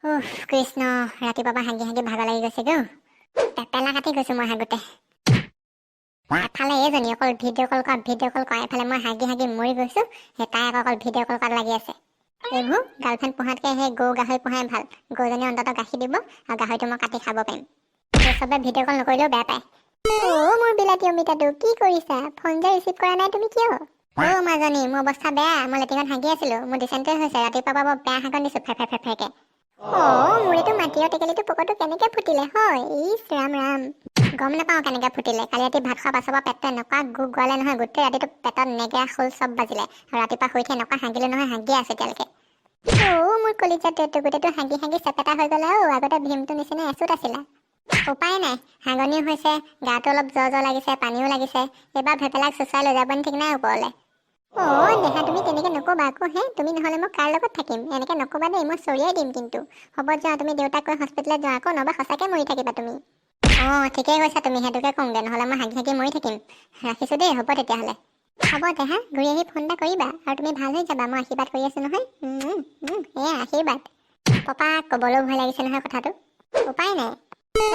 উফ কৃষ্ণ, ৰাতিপুৱাৰ পৰা হাগি হাগি ভাগৰ লাগি গৈছে গৈ। পেপেলা কাটি গৈছো মই হাগোতে। এফালে এইজনী অকল ভিডিঅ' কল কৰা, ভিডিঅ' কল কৰা। এফালে মই হাগি হাগি মৰি গৈছো, সেই তাই আকৌ অকল ভিডিঅ' কল কৰাত লাগি আছে। এইবোৰ গাৰ্লফ্ৰেণ্ড পোহাতকৈ সেই গৰু গাহৰি পোহাই ভাল। গৰুজনী অন্ততঃ গাখীৰ দিব আৰু গাহৰিটো মই কাটি খাব পাৰিম। এই চবে ভিডিঅ' কল নকৰিলেও বেয়া পায়। অ' মোৰ বিলাতী অমিতাটো, কি কৰিছা? ফোন যে ৰিচিভ কৰা নাই তুমি কিয়? অ' মাজনী, মোৰ অৱস্থা বেয়া। মই লেট্ৰিনত হাগি আছিলো। মোৰ ডিচেণ্ট্ৰি হৈছে। ৰাতিপুৱাৰ পৰা বৰ বেয়া হাগন দিছো, ফেৰ ফেৰ ফেৰ ফেৰকে। অ' মোৰ এইটো মাটিৰ টেকেলিটো পকৰটো কেনেকে ফুটিলে হয়? ইচ ৰাম ৰাম, গম নাপাওঁ কেনেকে ফুটিলে। কালি ৰাতি ভাত খোৱাৰ পাছৰ পৰা পেটটো এনেকুৱা গু গোৱালে নহয়, গোটেই ৰাতিটো পেটত নেগেৰা খোল চব বাজিলে আৰু ৰাতিপুৱা শুই উঠি এনেকুৱা হাগিলো নহয়, হাগিয়ে আছো এতিয়ালৈকে। অ' মোৰ কলিজাটো, এইটো গোটেইটো হাগি হাগি চেপেটা হৈ গ'লে। অ' আগতে ভীমটো নিচিনা এচুত আছিলে। উপায় নাই, হাগনিও হৈছে, গাটো অলপ জ্বৰ জ্বৰ লাগিছে, পানীও লাগিছে। এইবাৰ ভেপেলাক চুচুৱাই লৈ যাব ঠিক নাই ওপৰলৈ। অ' দেহা, তুমি তেনেকে নক'বা আকৌ হে। তুমি নহ'লে মই কাৰ লগত থাকিম? এনেকে নক'বা দেই, মই চৰিয়াই দিম কিন্তু। হ'ব যোৱা, তুমি দেউতাক কৈ হস্পিটেলত যোৱা আকৌ, নহ'বা সঁচাকে মৰি থাকিবা তুমি। অঁ, ঠিকেই কৈছা তুমি, সেইটোকে কওঁগে, নহ'লে মই হাগি হাগি মৰি থাকিম। ৰাখিছোঁ দেই, হ'ব তেতিয়াহ'লে। হ'ব দেহা, ঘূৰি আহি ফোন এটা কৰিবা আৰু তুমি ভাল হৈ যাবা, মই আশীৰ্বাদ কৰি আছোঁ নহয়। এয়া আশীৰ্বাদ। পাপা, ক'বলৈও ভয় লাগিছে নহয় কথাটো। উপায় নাই।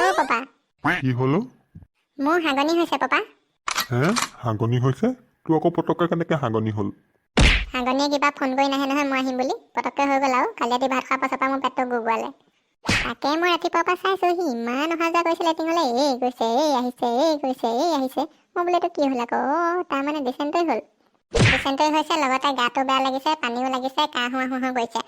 অ' পাপা। কি হ'ল অ'? মোৰ হাগনি হৈছে পাপা। হে, হাগনি হৈছে? তোৰ আকৌ পটককৈ কেনেকৈ হাগনি হ'ল? হাগনিয়ে কিবা ফোন কৰি নাহে নহয় মই আহিম বুলি। পটককৈ হৈ গ'ল আৰু। কালি ৰাতি ভাত খোৱাৰ পাছৰ পৰা মোৰ পেটটো গোগুৱালে। তাকে মই ৰাতিপুৱাৰ পৰা চাইছোঁ, সি ইমান অহা যোৱা কৰিছে লেট্ৰিনলৈ, এই গৈছে, এই আহিছে, এই গৈছে, এই আহিছে। মই বোলো এইটো কি হ'ল আকৌ? অ' তাৰমানে ডিচেণ্ট্ৰি হ'ল। ডিচেণ্ট্ৰি হৈছে, লগতে গাটো বেয়া লাগিছে, পানীও লাগিছে, কাহ হোৱা হোৱা কৰিছে।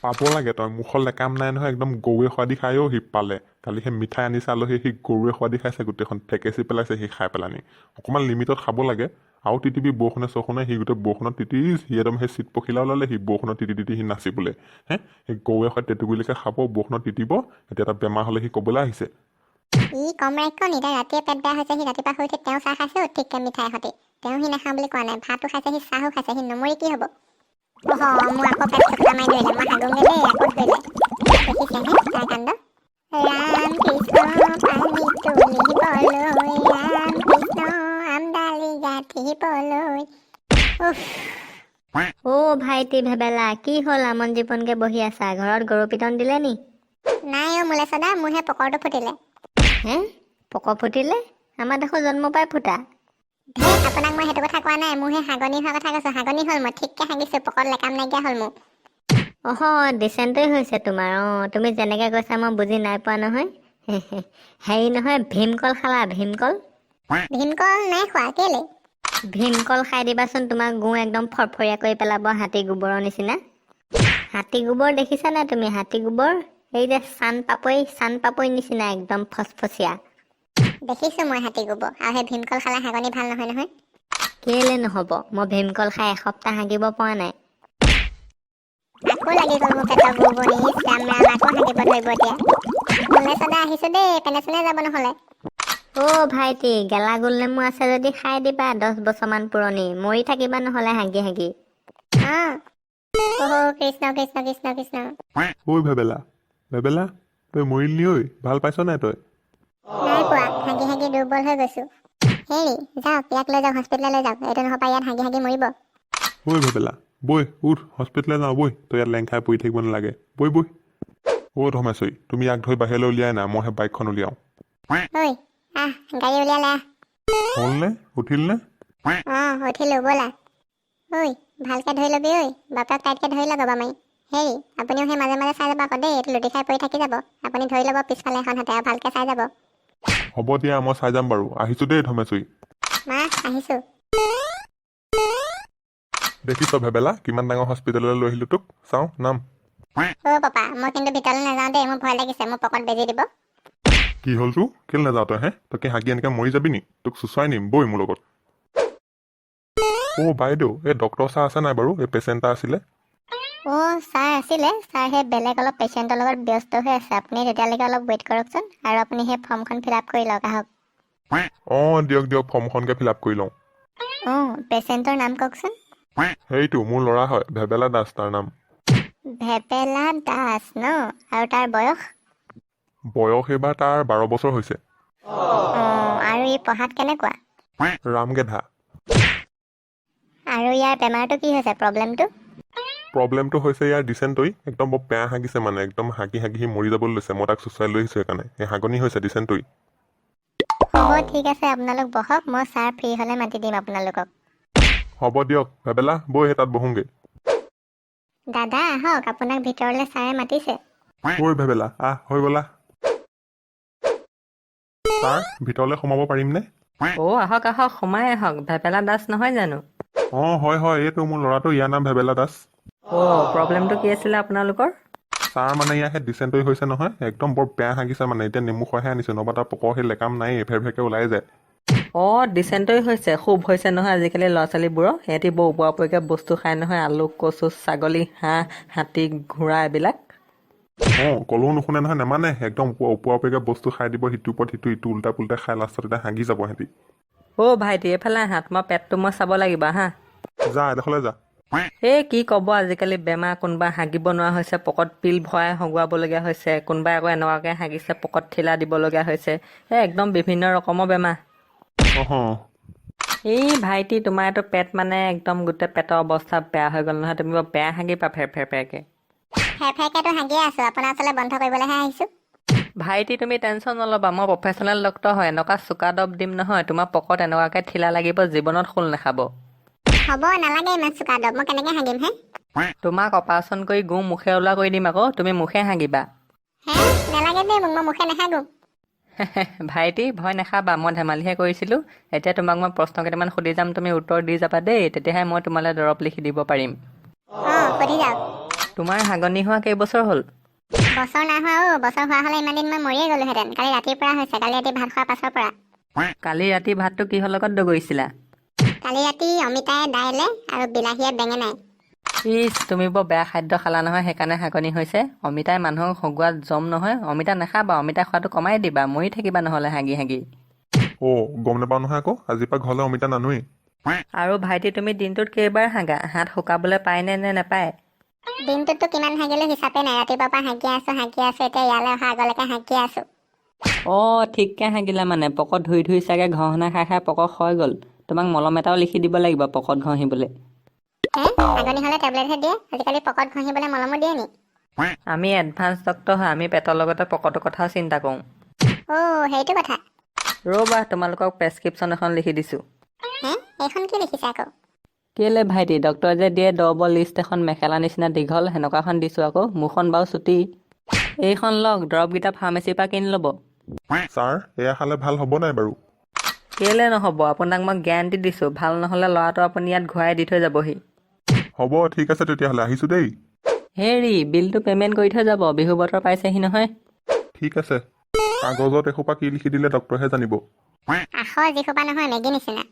পাব লাগে তই, মুখত লেকাম নাই নহয়। একদম গৰুৱে খোৱা দি খায়ো সি পালে। কালি সেই মিঠাই আনিছে আলহী, সি গৰুৱে খোৱা দি খাইছে, গোটেইখন ঠেকেচি পেলাইছে সি খাই পেলানি। অকণমান লিমিটত খাব লাগে আৰু তিতিবি বৰষুণে চৰষুণে। সি গোটেই বৰষুণত তিতি সি একদম সেই চিট পখিলা ওলালে। সি বৰষুণত তিতি তিতি সি নাচিবলৈ হে। সেই গৰুৱে খোৱা টেটুগুলিকে খাব, বৰষুণত তিতিব, এতিয়া এটা বেমাৰ হ'লে সি ক'বলৈ আহিছে। ই কম ৰাক্ষ নি? তাই ৰাতিয়ে পেট বেয়া হৈছে, সি ৰাতিপুৱা শুই উঠি তেওঁ চাহ খাইছে ঠিককে মিঠাই সৈতে। তেওঁ সি নাখাওঁ বুলি কোৱা নাই, ভাতো খাইছে, সি চাহো খাইছে। সি নমৰি কি হ'ব? অহ, মোৰ আকৌ পেট চুচা মাৰি ধৰিলে। মই হাগোংগে দেই। আকৌ ধৰিলে, দেখিছে হে তাৰ কাণ্ড। ৰাম কৃষ্ণ, পানী তুলিবলৈ, ৰাম কৃষ্ণ, আমদালি গাঁঠিবলৈ, উফ। অ' ভাইটি ভেবেলা, কি হ'ল? আমন জীৱনকে বহি আছা, ঘৰত গৰু পিটন দিলে নি? নাই অ' মোলেচদা, মোৰ সেই পকৰটো ফুটিলে। হে, পকৰ ফুটিলে? আমাৰ দেখোন জন্ম পাই ফুটা। ধেই, আপোনাক মই সেইটো কথা কোৱা নাই। মোৰ সেই হাগনি হোৱা কথা কৈছোঁ। হাগনি হ'ল, মই ঠিককে হাগিছোঁ, পকৰত লেকাম নাইকিয়া হ'ল মোৰ। অহ, ডিচেণ্ট্ৰি হৈছে তোমাৰ। অঁ, তুমি যেনেকে কৈছা মই বুজি নাই পোৱা নহয়। হেৰি নহয়, ভীমকল খালা? ভীমকল? ভীমকল নাই খোৱা, কেলে? ভীমকল খাই দিবাচোন, তোমাৰ গু একদম ফৰফৰীয়া কৰি পেলাব, হাতী গোবৰৰ নিচিনা। হাতী গোবৰ দেখিছা নাই তুমি? হাতী গোবৰ, এই যে চান পাপৰি, চান পাপৰি নিচিনা একদম ফচফচীয়া। দেখিছোঁ মই হাতী গোবৰ। আৰু সেই ভীমকল খালে হাগনি ভাল নহয় নহয়। কেলে নহ'ব? মই ভীমকল খাই এসপ্তাহ হাগিব পৰা নাই। আকৌ লাগি গ'ল মোৰ পেটৰ গোবনি। ইচ ৰাম ৰাম, আকৌ হাগিব ধৰিব এতিয়া। মোলে চদা, আহিছো দেই, পেনে চেনে যাব নহ'লে। অ' ভাইটি, গেলা গোল নেমু আছে যদি খাই দিবা, 10 বছৰমান পুৰণি। মৰি থাকিবা নহ'লে হাগি হাগি। অঁ, অহ কৃষ্ণ কৃষ্ণ কৃষ্ণ কৃষ্ণ। ঐ ভেবেলা, ভেবেলা, তই মৰিলি নি ঐ? ভাল পাইছ নাই তই? নাই পোৱা, হাগি হাগি দুৰ্বল হৈ গৈছো। হেৰি, যাওক, ইয়াক লৈ যাওক, হস্পিটেললৈ লৈ যাওক। এইটো নহ'বা ইয়াত হাগি হাগি মৰিব। ঐ ভেবেলা, বৈ, উঠ, হস্পিটেললৈ যাওঁ বৈ। তই ইয়াত লেং খাই পৰি থাকিব নালাগে। বৈ বৈ। অ' ধমেশ্বৰী, তুমি ইয়াক ধৰি বাহিৰলৈ উলিয়াই না, মই সেই বাইকখন উলিয়াওঁ। ঐ আহ, গাড়ী উলিয়ালে আহ। হ'লনে? উঠিলনে? অঁ, উঠিলো, ব'লা। ঐ, ভালকে ধৰি ল'বি ঐ, বাপেক টাইটকে ধৰি ল গবা মাৰি। হেৰি, আপুনিও সেই মাজে মাজে চাই যাব আকৌ দেই, এইটো লুটি খাই পৰি থাকি যাব। আপুনি ধৰি ল'ব পিছফালে এখন হাতে আৰু ভালকে চাই যাব। হ'ব দিয়া, মই চাই যাম বাৰু। আহিছোঁ দেই ধমেশ্বৰী। মা, আহিছোঁ। দেখিছ ভেবেলা, কিমান ডাঙৰ হস্পিটেললৈ লৈ আহিলোঁ তোক। চাওঁ নাম। অ' পাপা, মই কিন্তু ভিতৰলৈ নাযাওঁ দেই, মোৰ ভয় লাগিছে, মোৰ পকত বেজি দিব। কি হ'ল তোৰ? কেলৈ নাযাওঁ তই হে? তই কি হাগি এনেকৈ মৰি যাবি নি? তোক চুচুৱাই নিম, বৈ মোৰ লগত। অ' বাইদেউ, এই ডক্টৰ ছাৰ আছে নাই বাৰু? এই পেচেণ্ট এটা আছিলে। অ' ছাৰ আছিলে, ছাৰ সেই বেলেগ অলপ পেচেণ্টৰ লগত ব্যস্ত হৈ আছে। আপুনি তেতিয়ালৈকে অলপ ৱেইট কৰকচোন আৰু আপুনি সেই ফৰ্মখন ফিল আপ কৰি লওক, আহক। অঁ, দিয়ক দিয়ক, ফৰ্মখনকে ফিল আপ কৰি লওঁ। অঁ, পেচেণ্টৰ নাম কওকচোন। সেইটো মোৰ ল'ৰা হয়, ভেবেলা দাস তাৰ নাম। ভেবেলা দাস ন? আৰু তাৰ বয়স? বয়স এইবাৰ তাৰ 12 বছৰ হৈছে। অঁ, আৰু ই পঢ়াত কেনেকুৱা? ৰামগেধা। আৰু ইয়াৰ বেমাৰটো কি হৈছে, প্ৰব্লেমটো? প্ৰব্লেমটো হৈছে ইয়াৰ ডিচেণ্টৰি, একদম বৰ বেয়া হাগিছে, মানে একদম হাগি হাগি সি মৰি যাবলৈ লৈছে। মই তাক চুচৰাই লৈ আহিছোঁ সেইকাৰণে। এই হাগনি হৈছে, ডিচেণ্টৰি। হ'ব, ঠিক আছে, আপোনালোক বহক, মই ছাৰ ফ্ৰী হ'লে মাতি দিম আপোনালোকক। হ'ব দিয়ক। ভেবেলা, বৈ, সেই তাত বহোঁগৈ। দাদা, আহক, আপোনাক ভিতৰলৈ ছাৰে মাতিছে। ঐ ভেবেলা, আহ, হৈ গ'লা। ছাৰ, ভিতৰলৈ সোমাব পাৰিমনে? অ' আহক আহক, সোমাই আহক। ভেবেলা দাস নহয় জানো? অঁ, হয় হয়, এইটো মোৰ ল'ৰাটো, ইয়াৰ নাম ভেবেলা দাস। অ' প্ৰব্লেমটো কি আছিলে আপোনালোকৰ? ছাৰ, মানে ইয়াৰ সেই ডিচেণ্টৰি হৈছে নহয়, একদম বৰ বেয়া হাগিছে। মানে এতিয়া নেমু খোৱাহে আনিছোঁ, নহ'বা তাৰ পকৰ সেই লেকাম নায়েই, ফেৰ ফেৰকৈ ওলাই যায়। অ' ডিচেণ্টৰি হৈছে, খুব হৈছে নহয় আজিকালি ল'ৰা ছোৱালীবোৰৰ। সিহঁতি বৰ ওপৰা ওপৰিকৈ বস্তু খায় নহয়, আলু, কচু, ছাগলী, হাঁহ, হাতী, ঘোঁৰা এইবিলাক। অঁ, ক'লেও নুশুনে নহয়, নেমানে। একদম ওপৰা ওপৰিকৈ বস্তু খাই দিব, সিটোৰ ওপৰত সিটো, ইটো উল্টা পুল্টা খাই লাষ্টত এতিয়া হাগি যাব সিহঁতি। অ' ভাইটি, এইফালে আহা, তোমাৰ পেটটো মই চাব লাগিব। আহা। যা, এডোখৰলৈ যা। এই কি ক'ব, আজিকালি বেমাৰ, কোনোবা হাগিব নোৱাৰা হৈছে, পকত পিল ভৰাই হগুৱাবলগীয়া হৈছে, কোনোবাই আকৌ এনেকুৱাকৈ হাগিছে, পকত ঠিলা দিবলগীয়া হৈছে। এই একদম বিভিন্ন ৰকমৰ বেমাৰ। এই ভাইটি, তোমাৰ এইটো পেট মানে একদম গোটেই পেটৰ অৱস্থা বেয়া হৈ গ'ল নহয়। তুমি বৰ বেয়া হাগিবা ফেৰ ফেৰ ফেৰকৈ। ফেৰ ফেৰকেতো হাগিয়ে আছোঁ, আপোনাৰ ওচৰলৈ বন্ধ কৰিবলৈহে আহিছোঁ। ভাইটি, তুমি টেনশ্যন নল'বা, মই প্ৰফেচনেল ডক্তৰ হয়। এনেকুৱা চোকা দৰৱ দিম নহয়, তোমাৰ পকত এনেকুৱাকৈ ঠিলা লাগিব, জীৱনত খোল নাখাব। হ'ব, নালাগে ইমান চোকা দৰৱ, মই কেনেকৈ হাগিম হে? তোমাক অপাৰেশ্যন কৰি গু মুখে ওলোৱা কৰি দিম আকৌ, তুমি মুখে হাগিবা। হে, নালাগে দেই মোক, মই মুখে নাহাগো। ভাইটি, ভয় নাখাবা, মই ধেমালিহে কৰিছিলোঁ। এতিয়া তোমাক মই প্ৰশ্ন কেইটামান সুধি যাম, তুমি উত্তৰ দি যাবা দেই, তেতিয়াহে মই তোমালৈ দৰৱ লিখি দিব পাৰিম। অঁ, সুধি যাওক। তোমাৰ হাগনি হোৱা কেইবছৰ হ'ল? বছৰ নাই হোৱা অ'। বছৰ হোৱা হ'লে ইমান দিন মই মৰিয়ে গ'লোহেঁতেন। কালি ৰাতিৰ পৰা হৈছে, কালি ৰাতি ভাত খোৱাৰ পাছৰ পৰা। কালি ৰাতি ভাতটো কিহৰ লগত দগৰিছিলা? কালি ৰাতি অমিতাই দাইলে আৰু বিলাহীয়ে বেঙেনাই। ইচ, তুমি বৰ বেয়া খাদ্য খালা নহয়, সেইকাৰণে হাগনি হৈছে। অমিতাই মানুহক হগুৱাত জম নহয়। অমিতা নাখাবা, অমিতা খোৱাটো কমাই দিবা, মৰি থাকিবা নহ'লে হাগি হাগি। অ' গম নাপাওঁ নহয় আকৌ, আজিৰ পৰা ঘৰলৈ অমিতা নানোৱেই। আৰু ভাইটি, তুমি দিনটোত কেইবাৰ হাগা? হাত শুকাবলৈ পায়নে নে নাপায়? দিনটোততো কিমান হাগিলো হিচাপে নাই। ৰাতিপুৱাৰ পৰা হাগি আছোঁ, হাগি আছোঁ, এতিয়া ইয়ালৈ অহা আগলৈকে হাগি আছোঁ। অঁ, ঠিককৈ হাগিলা, মানে পকত ধুই ধুই চাগে ঘঁহনা খাই খাই পকত ক্ষয় গ'ল। তোমাক মলম এটাও লিখি দিব লাগিব পকত ঘঁহিবলৈ। হে, হাগনি হ'লে টেবলেটহে দিয়ে, আজিকালি পকত ঘঁহিবলৈ মলমো দিয়ে নি? আমি এডভান্স ডক্তৰ হয়, আমি পেটৰ লগতে পকতৰ কথাও চিন্তা কৰোঁ। অ' সেইটো কথা। ৰ'বা, তোমালোকক প্ৰেছক্ৰিপশ্যন এখন লিখি দিছোঁ। হে, এইখন কি লিখিছে আকৌ? কেলে ভাইটি, ডক্টৰে যে দিয়ে দৰৱৰ লিষ্ট এখন, মেখেলা নিচিনা দীঘল, সেনেকুৱাখন দিছোঁ আকৌ। মোৰখন বাৰু চুটি। এইখন লওক, দৰৱকেইটা ফাৰ্মাচীৰ পৰা কিনি ল'ব। ছাৰ, এয়া খালে ভাল হ'ব নাই বাৰু? কেলে নহ'ব, আপোনাক মই গেৰাণ্টি দিছোঁ, ভাল নহ'লে ল'ৰাটো আপুনি ইয়াত ঘূৰাই দি থৈ যাবহি। হ'ব, ঠিক আছে তেতিয়াহ'লে, আহিছোঁ দেই। হেৰি, বিলটো পে'মেণ্ট কৰি থৈ যাব, বিহু বতৰ পাইছেহি নহয়। ঠিক আছে। কাগজত এসোপা কি লিখি দিলে ডক্তৰহে জানিব। আখৰ যিসোপা নহয়, মেগী নিচিনা।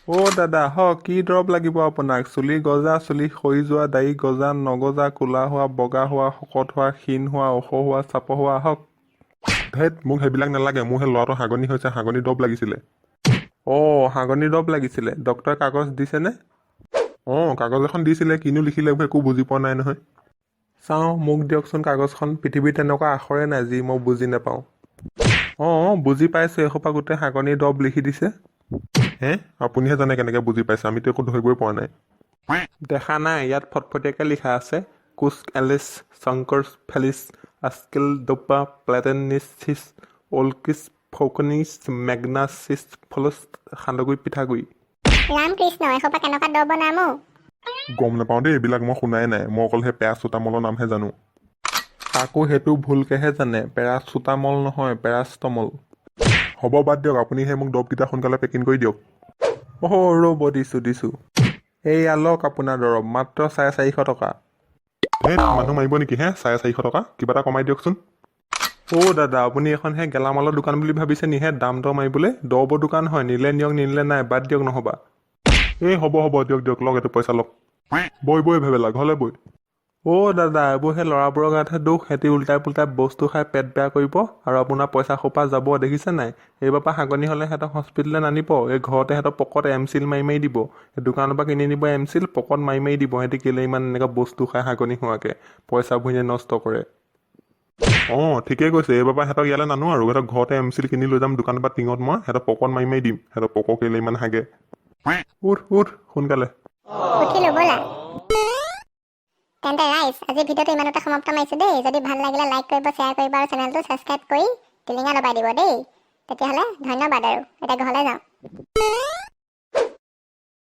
অ' দাদা, হওক, কি দৰৱ লাগিব আপোনাক? চুলি গজা, চুলি সৰি যোৱা, দাড়ি গজা নগজা, ক'লা হোৱা, বগা হোৱা, শকত হোৱা, ক্ষীণ হোৱা, ওখ হোৱা, চাপৰ হোৱা, আহক। ধেত, মোক সেইবিলাক নালাগে, মোৰ সেই ল'ৰাটো হাগনি হৈছে, হাগনি দৰৱ লাগিছিলে। অ' হাগনি দৰৱ লাগিছিলে? ডক্তৰে কাগজ দিছেনে? অঁ, কাগজ এখন দিছিলে, কিনো লিখিলে একো বুজি পোৱা নাই নহয়। চাওঁ, মোক দিয়কচোন কাগজখন। পৃথিৱীত তেনেকুৱা আখৰে নাই যি মই বুজি নাপাওঁ। অঁ, বুজি পাইছোঁ, এসোপা গোটেই হাগনি দৰৱ লিখি দিছে। হে, আপুনিহে জানে কেনেকৈ বুজি পাইছে, আমিতো একো ধৰিবই পৰা নাই। দেখা নাই, ইয়াত ফটফটীয়াকৈ লিখা আছে, Koch Alice Shankar Felis আস্কিল dopa প্লেটেনিছিছ অল্কিছ ফৌকনিছ মেগনাছিছ ফলছ সান্দহগুড়ি পিঠাগুড়ি। ৰাম কৃষ্ণ, এসোপা কেনেকুৱা দৰৱৰ নাম অ'? গম নাপাওঁ দেই, এইবিলাক মই শুনাই নাই। মই অকল সেই পেৰাচোটামলৰ নামহে জানো। তাকো সেইটো ভুলকেহে জানে, পেৰাচোটামল নহয়, পেৰাচটামল। হ'ব, বাদ দিয়ক, আপুনি সেই মোক দৰৱকেইটা সোনকালে পেকিং কৰি দিয়ক। অ' ৰ'ব, দিছোঁ দিছোঁ। এইয়া লওক আপোনাৰ দৰৱ, মাত্ৰ 450 টকা। ধেত, মানুহ মাৰিব নেকি হে? 450 টকা, কিবা এটা কমাই দিয়কচোন। অ' দাদা, আপুনি এইখন সেই গেলামালৰ দোকান বুলি ভাবিছে নিহে দাম দৰ মাৰিবলৈ? দৰৱৰ দোকান হয়, নিলে নিয়ক, নিনিলে নাই, বাদ দিয়ক নহ'বা। এই হ'ব হ'ব, দিয়ক দিয়ক, লওক এইটো পইচা লওক। বৈ বৈ ভেবেলা, ঘৰলৈ বৈ। অ' দাদা, এইবোৰ সেই ল'ৰাবোৰৰ গাতহে দোষ। সিহঁতি উল্টাই পুল্টাই বস্তু খাই পেট বেয়া কৰিব আৰু আপোনাৰ পইচা সোপা যাব, দেখিছে নাই? এইবাৰ পৰা হাগনি হ'লে সিহঁতক হস্পিটেললৈ নানিব, এই ঘৰতে সিহঁতক পকত এম চিল মাৰি মাৰি দিব। এই দোকানৰ পৰা কিনি নিব এম চিল, পকত মাৰি মাৰি দিব। সিহঁতি কেলৈ ইমান এনেকুৱা বস্তু খাই হাগনি হোৱাকৈ পইচাবোৰ এনেই নষ্ট কৰে? অঁ, ঠিকেই কৈছে। এইবাৰ পৰা সিহঁতক ইয়ালৈ নানো আৰু, সিহঁতক ঘৰতে এম চিল কিনি লৈ যাম দোকানৰ পৰা টিঙত, মই সিহঁতক পকত মাৰি মাৰি দিম। সিহঁতক পক কেলৈ ইমান হাগে? উঠ উঠ, সোনকালে। উঠিলো, ব'লা। তেন্তে ৰাইজ, আজি ভিডিঅ'টো ইমানতে সমাপ্ত মাৰিছোঁ দেই। যদি ভাল লাগিলে লাইক কৰিব, শ্বেয়াৰ কৰিব আৰু চেনেলটো ছাবস্ক্ৰাইব কৰি টিলিঙা দবাই দিব দেই। তেতিয়াহ'লে ধন্যবাদ আৰু এতিয়া ঘৰলৈ যাওঁ।